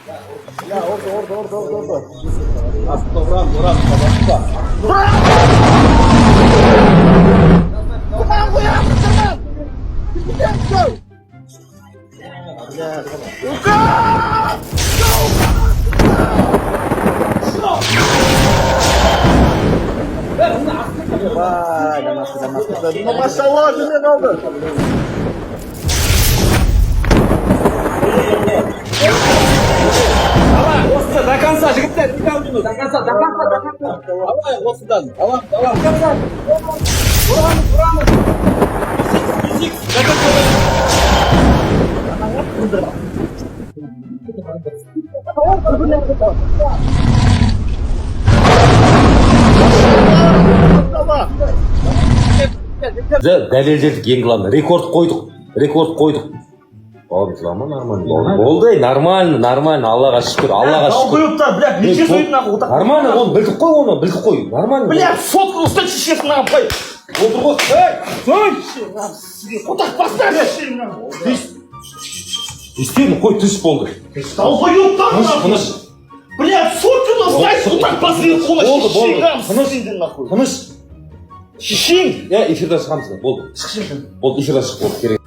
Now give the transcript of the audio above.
Ya orada, orada, orada, orada, orada. Aslında vuram, vuram, babası. Vay, namaz, namaz. Maşallah, ne kaldı? Осы до конца, жігіттер, не минут. До конца, до конца, до конца. Давай, осыдан. Давай, давай. До конца. Ұрамыз, ұрамыз. Бесик, бесик, до конца. Дәлелдедік, ең главное. Рекорд қойдық. Рекорд қойдық. Бауырым, жылама, нормально. Болды, болды, ей, нормально, нормально, Аллаға шүкір, Аллаға шүкір. Долбоебтар, блядь, неше сөйлейді нахуй, вот так. Нормально, оны білдік қой, оны білдік қой. Нормально. Блядь, сотку ұстай, шешесін нахуй, қой. Отыр ғой. Ей, Ой, қотақ баста, шешесін нахуй. Не істедің, қой, тыныш болды. Долбоебтар, Тыныш, нахуй. тыныш. Блядь, сотканы ұстай, қотақ басты, қолы Болды, болды. шешең, нахуй, Тыныш. сенден, нахуй. Тыныш. Шешең. Иә, эфирден шығамыз. Болды. Болды, эфирден шық, болды, керек.